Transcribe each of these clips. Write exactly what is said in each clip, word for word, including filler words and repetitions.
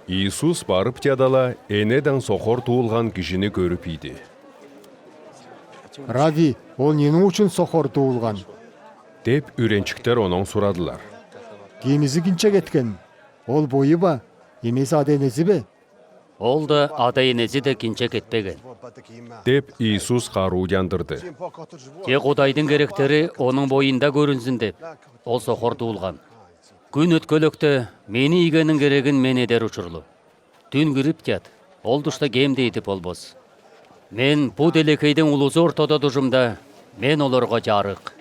Иисус барып тиядала, энеден сохор туулган кижини кӧрүп ийди. «Равви, ол ненің учун сохор туулган?» — деп, үренчиктер оннан сурадылар. «Кемизи кинчек эткен? Ол бойы ба, эмеси ада-енези бе?» «Ол да, ада-енези де кинчек этпеген», — деп, Иисус харуудяндырды. «Тек Кудайдың керектери онның бойында көрүнзин деп, ол сохор туулган. Күн өткелікте мени иигенің керегин мен эдер учурлу. Түн кирип тият, ол тушта кем де идип болбас. Мен бу телекейдиң улузы ортада тужумда, мен оларға чарых».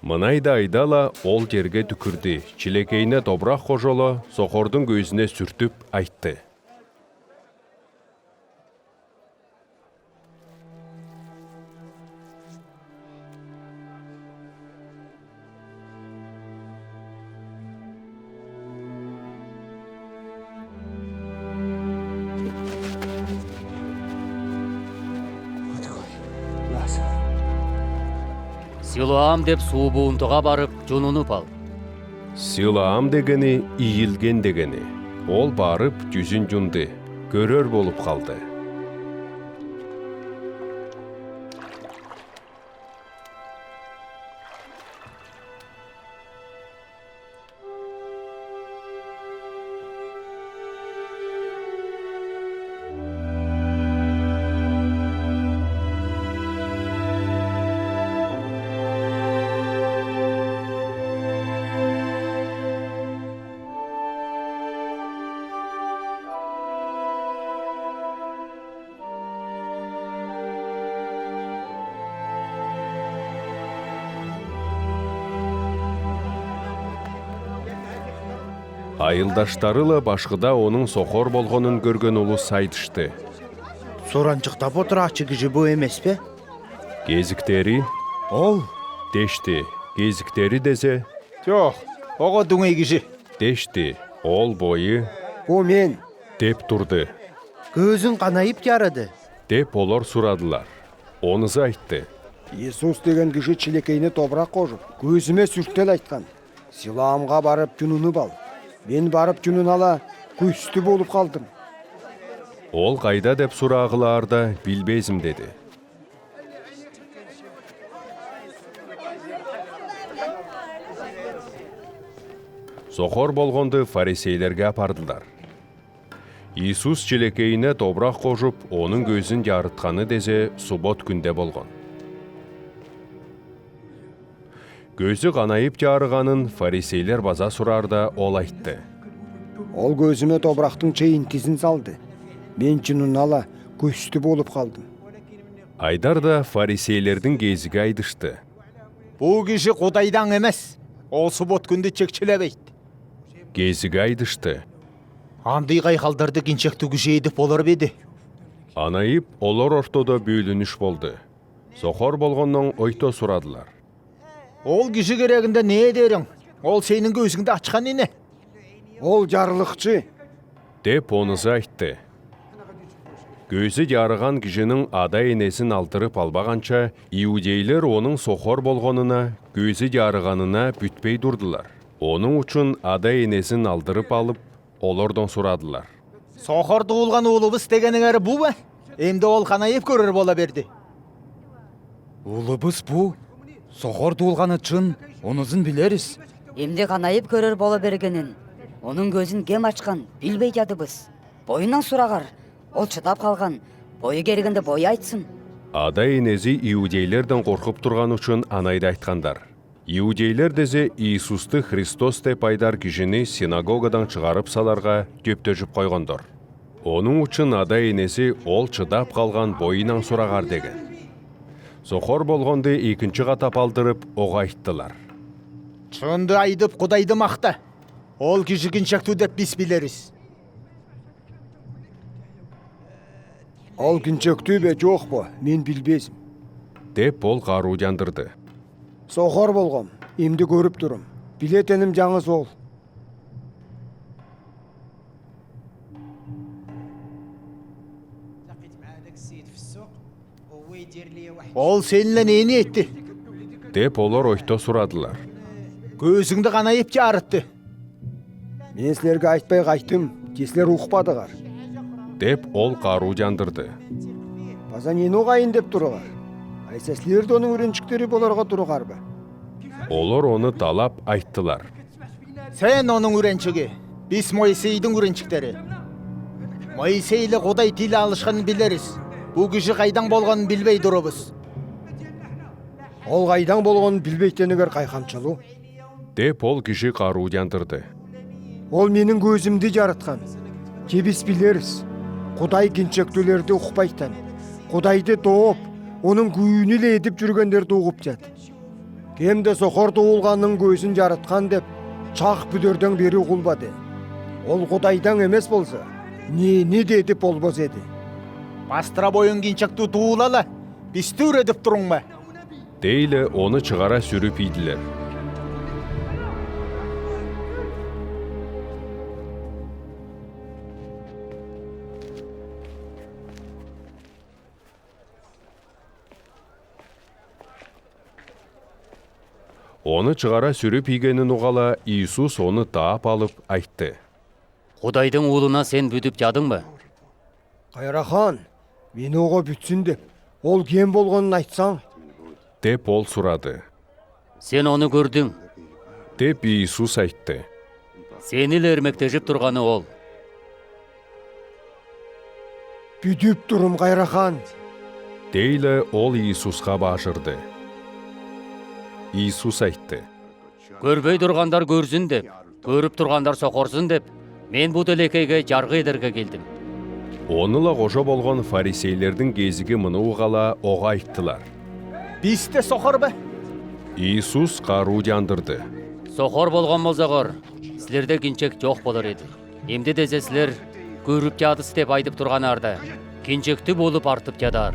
Мынайды айдала, ол терге тӱкӱрди, чилекейне тобырах кожола, сохордуң кӧзине сүртӱп, айтты: «Силоам деп суу буунтуға барып, чунунуп ал». Силоам дегени — ийилген дегени. Ол барып, тӱзүн чунды, кӧрер болуп халды. Айылдаштары ла, башкы да, онуң сохор болгонун көрген улус айдышты: «Суранчыктап одырачы кижи бу эмес пе?» Кезиктери: «Ол» — дешти. Кезиктери дезе: «Чох, ога дуңей кижи» — дешти. Ол бойы: «Бу мен» — деп турды. «Кӧзюнг канайып чарыды?» — деп олар сурадылар. Онузу айтты: «Иисус деген кижи чилекейне тобырах кожуп, кӧзюме сүртел айткан: „Силоамга барып, чунунуп ал“. Мен барып чунунала, кӱстүү болуп халдым». Ол кайда деп сурагылаарда: «Билбезим» — деди. Сохор болгонду фарисейлерге апардылар. Иисус чилекейне тобырах кожуп, онуң кӧзюн чарытканы дезе суббот кюнде болгон. Кӧзю канайып чарыганын фарисейлер база сурарда, ол айтты: «Ол кӧзюме тобырахтың чейинтизин салды. Мен чунунала, кӱстүү болуп халдым». Айдар да, фарисейлердиң кезиги айдышты: «Бу кижи Кудайдаң эмес, ол суббот кюнде чекчелебейт». Кезиги айдышты: «Андый кайгылдарды кинчектүү кижи эдип болар бе эди?» Анайып олар ортада бөлүнүш болду. Сохор болгоннуң ойто сурадылар: «Ол кижи кирегинде не эдериң? Ол сенинге өзүңде ачхан ине». «Ол чарлыкчы» — деп онузу айтты. Кӧзю чарыган кижиниң ада-энезин алдырып албаганча, иудейлер онуң сохор болгонуна, кӧзю чарыганына бүтпей турдулар. Онуң учун ада-энезин алдырып алып, олардан сурадылар: «Сохор туулган улубус дегениңер бу бе? Эмде ол канайып кӧрер бола берди?» «Улубус бу. Сохор туулганы чын, онузун билерис». «Эмде канайып кӧрер бола бергенин, онуң кӧзюн кем ачхан, билбей чадыбыс. Бойыннаң сурагар, ол чыдап халган, бойы кергенде бойы айтсын». Ада-энези иудейлерден коркуп турган учун анайды айтхандар. Иудейлер дезе Иисусту Христос деп айдар кижини синагогадан чыгарып саларга төптежип койгондар. Онуң учун ада-энези ол чыдап халган бойыннаң сурагар деген. Сохор болгонду экинчи катап алдырып, ога айттылар: «Чынды айдып, Кудайды макта. Ол кижи кинчектүү деп бис билерис». «Ол кинчектүү бе, чох па, мен билбезим», — деп ол харуудяндырды. «Сохор болгам, эмди көрүп турам. Билетеним чаңгыс ол». Ол сенле нени этти? — деп олар ойто сурадылар. — Көөзинъди канай ипче арытты? — Мен силерге айтпай кайттым, те силер укпадыгар, — деп ол каруу яндырды. — Паза нени огайын деп тургар? Айса силер де онынъ уьреншиктери боларга тургар ба? Олар оны талап айттылар: — Сен онынъ уьреншиги, биз Моисейдинъ уьреншиктери. Моисейле Кудай тил алышханын билербиз. Бу кижи кайдан болганын билбей турабыз. — Ол кайдан болганын билбейтенигер кайхамшыл — деп ол кижи каруу яндырды. — Ол менинъ көөзимди яраткан. Те биз билербиз, Кудай кинчектүүлерди укпайтан, Кудайды тооп, онынъ күүнү ле эдип юргенлерди угыптад. Кем де сохор туулганнынъ көөзин яраткан деп чак бүдерден бери угылбады. Ол Кудайдан эмес болза, нени де эдип болбас эди. — Бастыра бойынъ кинчектүү туула ла, бисти уьйредип турунъма, — дейле оны чыгара сюрюп ийдилер. Оны чыгара сюрюп ийгенин угала Иисус оны таап алып айтты: — Кудайдынъ Уулына сен бүдүп ядынъма? — Кайрахан, мени ога бүтсин деп, ол кем болганын айтсанъ, — деп ол сурады. — Сен оны коьрдинъ, — деп Иисус айтты. — Сени ле эрмектежип турганы ол. — Бүдүп турум, кайрахан, — дейле ол Иисуска бажырды. Иисус айтты: — Коьрбей тургандар коьрзин деп, коьрюп тургандар сохорзун деп, мен бу телекейге яргы эдерге келдим. Оны ла кожа болган фарисейлердинъ кезиги мынны угала ога айттылар: — Биз де сохор ба? Иисус каруу яндырды: — Сохор болган болзагор, силерде кинчек йок болар эди. Эмди дезе силер коьрюп ядыс деп айтып турганарда, кинчектүү болуп артып ядаар.